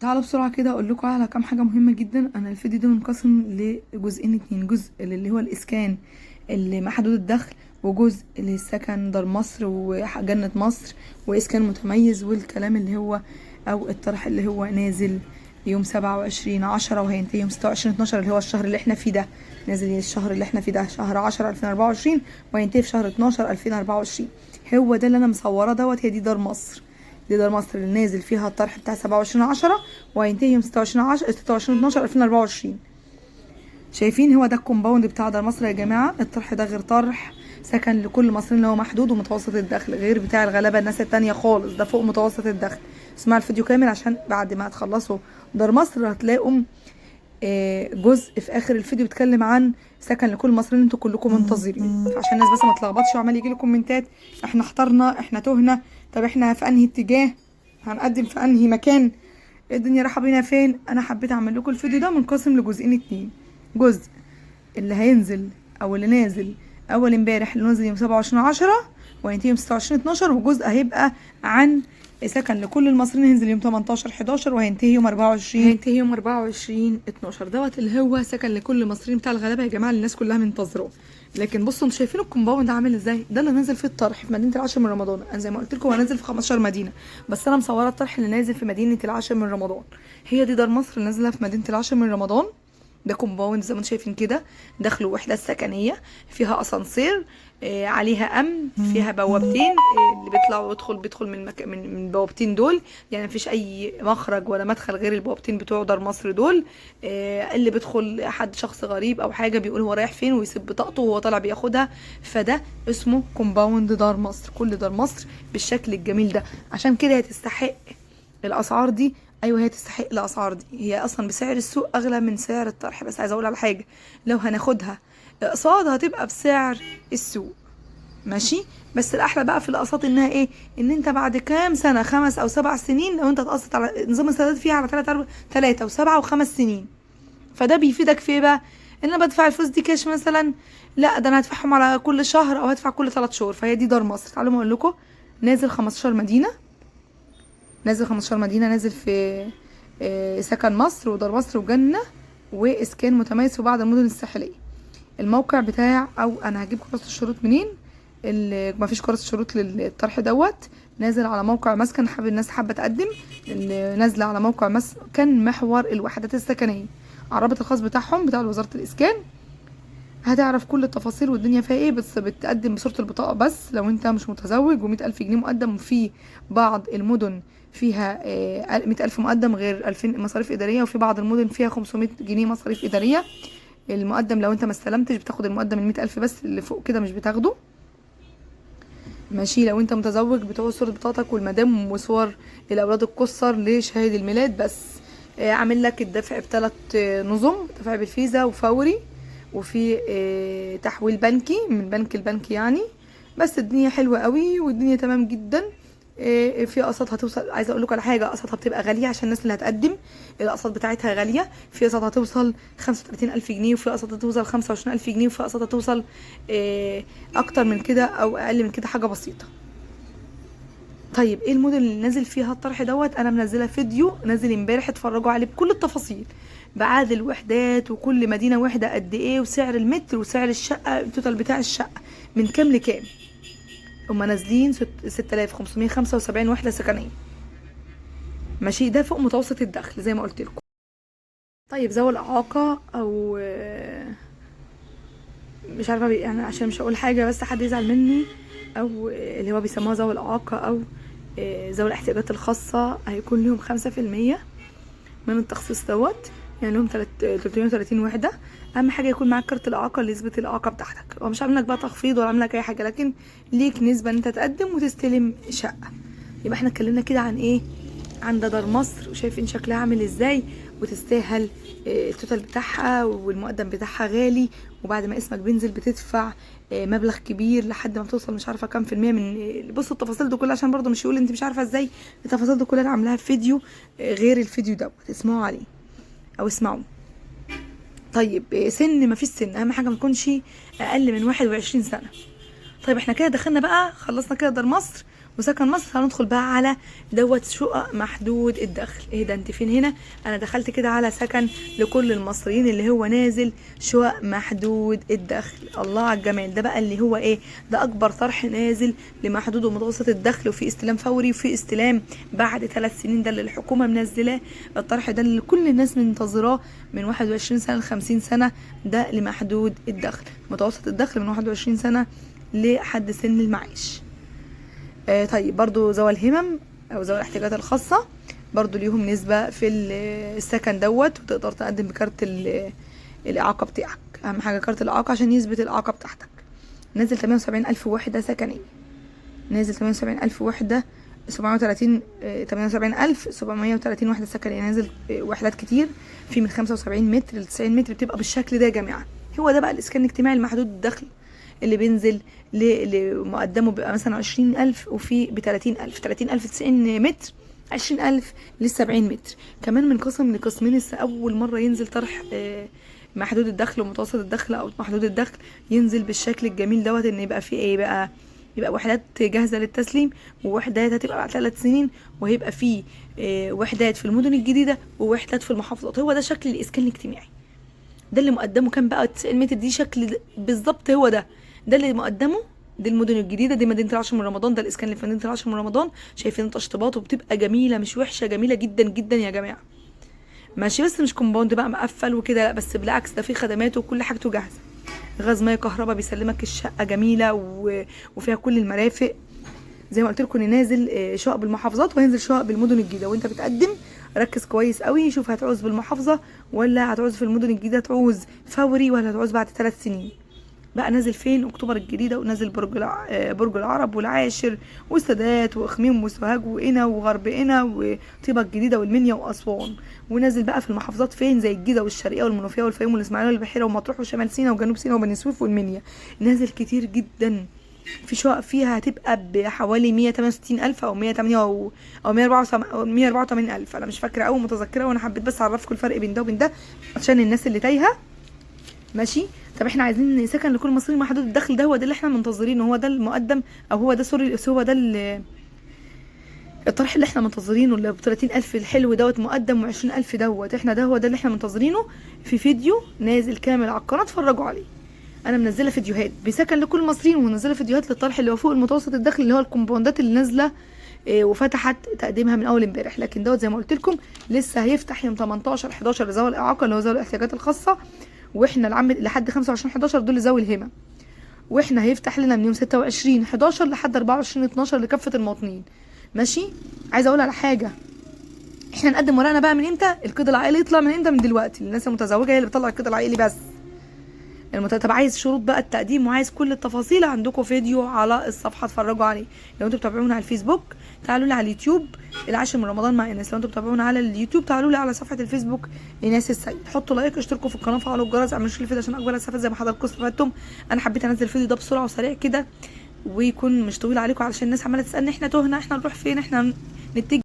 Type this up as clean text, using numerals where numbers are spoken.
تعالوا بسرعة كده اقول لكم على كام حاجة مهمة جدا. انا الفيديو ده منقسم لجزئين اتنين، جزء اللي هو الاسكان اللي محدود الدخل، وجزء للسكن دار مصر وجنة مصر واسكان متميز والكلام اللي هو او الطرح اللي هو نازل يوم 27/10 وهينتهي يوم 26/12 اللي هو الشهر اللي احنا فيه ده، نازل الشهر اللي احنا فيه ده شهر 10/2024 وهينتهي في شهر 12/2024. هو ده اللي انا مصوره دوت، هي دي دار مصر، دي دار مصر اللي نازل فيها الطرح بتاع 27/10 وهينتهي يوم 26/12/2024. شايفين هو ده الكومباوند بتاع دار مصر يا جماعة. الطرح ده غير طرح سكن لكل مصري اللي هو محدود ومتوسط الدخل، غير بتاع الغلابة الناس التانية خالص، ده فوق متوسط الدخل. اسمعوا الفيديو كامل عشان بعد ما تخلصوا دار مصر هتلاقوا جزء في اخر الفيديو بيتكلم عن سكن لكل مصريين انتوا كلكم منتظرين، عشان الناس بس ما تلخبطش وعمال يجي لكم كومنتات احنا احترنا، احنا تهنا، طب احنا في انهي اتجاه، هنقدم في انهي مكان، الدنيا رايحة بينا فين. انا حبيت اعمل لكم الفيديو ده منقسم لجزئين اتنين، جزء اللي هينزل او اللي نازل اول امبارح اللي نزل يوم 27/10 وهينتهي يوم 26/12، وجزء هيبقى عن سكن لكل المصريين هينزل يوم 18/11 وهينتهي يوم 24، هينتهي يوم 24/12 دوت اللي هو سكن لكل المصريين بتاع الغلابة يا جماعة اللي الناس كلها منتظره. لكن بصوا انتوا شايفين الكومباوند عامل ازاي، ده اللي نازل فيه الطرح في مدينة العاشر من رمضان. انا زي ما قلت لكم هو نازل في 15 مدينة، بس انا مصوره الطرح اللي نازل في مدينة العاشر من رمضان. هي دي دار مصر اللي نازله في مدينة العاشر من رمضان. ده كومباوند زي ما انتم شايفين كده، دخله وحدات سكنية فيها اسانسير، عليها امن، فيها بوابتين، اللي بيطلع ويدخل بيدخل من من بوابتين دول، يعني مفيش اي مخرج ولا مدخل غير البوابتين بتوع دار مصر دول. اللي بيدخل حد شخص غريب او حاجة بيقول هو رايح فين ويسيب بطاقته وهو طالع بياخدها. فده اسمه كومباوند دار مصر، كل دار مصر بالشكل الجميل ده. عشان كده هي تستحق الاسعار دي. ايوه هي تستحق الاسعار دي، هي اصلا بسعر السوق اغلى من سعر الطرح. بس عايزه اقول على حاجة، لو هناخدها اقساط هتبقى بسعر السوق، ماشي. بس الاحلى بقى في الاقساط انها ايه، ان انت بعد كام سنة، 5 او 7 سنين، لو انت تقسط على نظام السداد فيها على 3 و7 و5 سنين، فده بيفيدك في ايه بقى؟ ان انا بدفع الفلوس دي كاش مثلا، لا ده انا هدفعهم على كل شهر او هدفع كل 3 شهور. فهي دي دار مصر. تعالوا ما اقول لكم نازل 15 مدينة، نازل 15 مدينة، نازل في سكن مصر ودار مصر وجنه واسكان متميز في بعض المدن الساحلية. الموقع بتاع، او انا هجيب كراسة الشروط منين؟ ما فيش كراسة شروط للطرح دوت، نازل على موقع مسكن. حابب الناس حابة تقدم، اللي نازله على موقع مسكن محور الوحدات السكنية، على الرابط الخاص بتاعهم بتاع وزارة الاسكان، هتعرف كل التفاصيل والدنيا فيها ايه. بس بتقدم بصورة البطاقة بس لو انت مش متزوج، و100,000 جنيه مقدم. وفي بعض المدن فيها 100,000 مقدم غير 2000 مصاريف إدارية، وفي بعض المدن فيها 500 جنيه مصاريف إدارية. المقدم لو انت ما استلمتش بتاخد المقدم 100,000 بس، اللي فوق كده مش بتاخده، ماشي. لو انت متزوج بتعوز صورة بطاقتك والمدام وصور الأولاد القصر لشهادة الميلاد بس. عامل لك الدفع بثلاث نظم، دفع بالفيزا وفوري، وفي تحويل بنكي من بنك لبنك يعني. بس الدنيا حلوة قوي والدنيا تمام جدا. في اقساط هتوصل، عايزه اقول لكم على حاجة، اقساطها بتبقى غالية عشان الناس اللي هتقدم الاقساط بتاعتها غالية. في اقساط هتوصل 35,000 جنيه، وفي اقساط هتوصل 25,000 جنيه، وفي اقساط هتوصل اكتر من كده او اقل من كده، حاجة بسيطة. طيب ايه الموديل اللي نازل فيها الطرح دوت؟ انا منزله فيديو نازل امبارح، اتفرجوا عليه بكل التفاصيل، بعدد الوحدات وكل مدينة وحده قد ايه، وسعر المتر وسعر الشقة، ال total بتاع الشقة من كام لكام. هما نازلين 6575 وحده سكنية، ماشي. ده فوق متوسط الدخل زي ما قلت لكم. طيب ذوي الاعاقة او مش عارفه يعني عشان مش هقول حاجة بس حد يزعل مني، او اللي هو بيسموها ذوي الاعاقة او ذوي الاحتياجات الخاصة، هيكون لهم 5% من التخصيص دوت، يعني لهم 330 وحده. اهم حاجة يكون معاك كارت الاعاقة اللي يثبت الاعاقة بتاعتك. هو مش عامل لك بقى تخفيض ولا عامل لك اي حاجة، لكن ليك نسبه ان انت تقدم وتستلم شقه. يبقى احنا اتكلمنا كده عن ايه؟ عن دار مصر، وشايفين شكلها عامل ازاي، وتستاهل ال total بتاعها والمقدم بتاعها غالي، وبعد ما اسمك بينزل بتدفع مبلغ كبير لحد ما توصل مش عارفه كام في المية من بصوا التفاصيل دي كلها، عشان برضو مش يقول انت مش عارفه ازاي. التفاصيل دي كلها انا عاملاها في فيديو غير الفيديو دوت، اسمعوا عليه او اسمعوا. طيب سن، ما فيش سن، اهم حاجة ما تكونش اقل من 21 سنة. طيب احنا كده دخلنا بقى، خلصنا كده دار مصر وسكن مصر. هندخل بقى على دوت شقق محدود الدخل. ايه ده؟ انت فين هنا؟ انا دخلت كده على سكن لكل المصريين اللي هو نازل شقق محدود الدخل. الله على الجمال. ده بقى اللي هو ايه؟ ده اكبر طرح نازل لمحدود ومتوسط الدخل، وفي استلام فوري وفي استلام بعد 3 سنين. ده اللي الحكومة منزلاه، الطرح ده اللي كل الناس منتظراه من 21 سنة ل 50 سنة. ده لمحدود الدخل، متوسط الدخل من 21 سنة لحد سن المعاش. طيب برضو ذوي الهمم او ذوي الاحتياجات الخاصة برضو ليهم نسبة في السكن دوت، وتقدر تقدم بكارت الإعاقة بتاعك. أهم حاجة كارت الإعاقة عشان يثبت الإعاقة بتاعتك. نازل 78 ألف وحدة سكنية، نازل 78 ألف وحدة، 730، 78,730 وحدة سكنية. نازل وحدات كتير، في من 75 متر ل 90 متر، بتبقى بالشكل ده يا جماعة. هو ده بقى الإسكان الاجتماعي المحدود الدخل اللي بينزل لمقدمه بيبقى مثلا 20,000، وفي ب30,000، 30,000 90 متر، 20,000 للسبعين متر. كمان منقسم لقسمين. لسه أول مرة ينزل طرح محدود الدخل ومتوسط الدخل أو محدود الدخل ينزل بالشكل الجميل دوت، إن يبقى فيه إيه بقى؟ يبقى وحدات جاهزة للتسليم، ووحدات هتبقى بعد 3 سنين، وهيبقى فيه وحدات في المدن الجديدة ووحدات في المحافظات. هو ده شكل الإسكان الاجتماعي. ده اللي مقدمه كام بقى؟ 90 متر. دي شكل بالظبط، هو ده اللي مقدمه. دي المدن الجديدة، دي مدينة العاشر من رمضان، ده الاسكان اللي في مدينة العاشر من رمضان. شايفين تشطيبات وبتبقى جميلة، مش وحشة، جميلة جدا جدا يا جماعة. ماشي، بس مش كومباوند بقى مقفل وكده، لا، بس بالعكس ده فيه خدماته وكل حاجته جاهزة، غاز، مية، كهرباء، بيسلمك الشقة جميلة وفيها كل المرافق. زي ما قلت لكم ان نازل شقق بالمحافظات وهينزل شقق بالمدن الجديدة. وانت بتقدم ركز كويس قوي، شوف هتعوز بالمحافظة ولا هتعوز في المدن الجديدة، تعوز فوري ولا هتعوز بعد 3 سنين. بقى نازل فين؟ اكتوبر الجديدة، ونازل برج العرب والعاشر والسادات واخميم وسوهاج وقنا وغرب قنا وطيبة الجديدة والمنيا واسوان. ونازل بقى في المحافظات فين؟ زي الجيزة والشرقية والمنوفيه والفيوم والاسماعيلية والبحيره ومطروح وشمال سيناء وجنوب سيناء وبني سويف والمنيا. نازل كتير جدا. في شقق فيها هتبقى بحوالي 168 ألف أو 108 أو 184 ألف، أنا مش فاكرة أو متذكرة، وأنا حبيت بس أعرفكم الفرق بين ده وبين ده عشان الناس اللي تايهة. ماشي. طب احنا عايزين سكن لكل مصري محدود الدخل، ده هو ده اللي احنا منتظرينه، هو ده المقدم، او هو ده sorry، هو ده الطرح اللي احنا منتظرينه اللي ب 30,000 الحلو دوت مقدم، و20,000 دوت. احنا ده هو ده اللي احنا منتظرينه. في فيديو نازل كامل على القناة اتفرجوا عليه. انا منزله فيديوهات بسكن لكل المصريين، ومنزلة فيديوهات للطرح اللي هو فوق المتوسط الدخل اللي هو الكومباوندات اللي نازله وفتحت تقديمها من اول امبارح. لكن دوت زي ما قلت لكم لسه هيفتح يوم 18/11 لذوي الاعاقة اللي هو ذوي الاحتياجات الخاصة، واحنا العام لحد 25/11 دول ذوي الهمم، واحنا هيفتح لنا من يوم 26/11 لحد 24/12 لكافة المواطنين. ماشي. عايزه اقول على حاجة، احنا نقدم ورقنا بقى من امتى؟ القيد العائلي يطلع من امتى؟ من دلوقتي. الناس المتزوجة هي اللي بتطلع القيد العائلي بس. طب عايز شروط بقى التقديم وعايز كل التفاصيل، عندكم فيديو على الصفحة اتفرجوا عليه. لو انتوا بتابعونا على الفيسبوك تعالوا لي على اليوتيوب العاشر من رمضان مع ايناس. لو انتوا بتابعونا على اليوتيوب تعالوا لي على صحفه الفيسبوك ايناس السيد. حطوا like، اشتركوا في القناة، فعلوا الجرس، اعملوا share الفيديو عشان اكبر استفاد زي ما حضراتكم استفدتم. انا حبيت انزل الفيديو ده بسرعة وسريع كده ويكون مش طويل عليكم، علشان الناس عماله تسالني احنا تهنا، احنا نروح فين، احنا نتجه.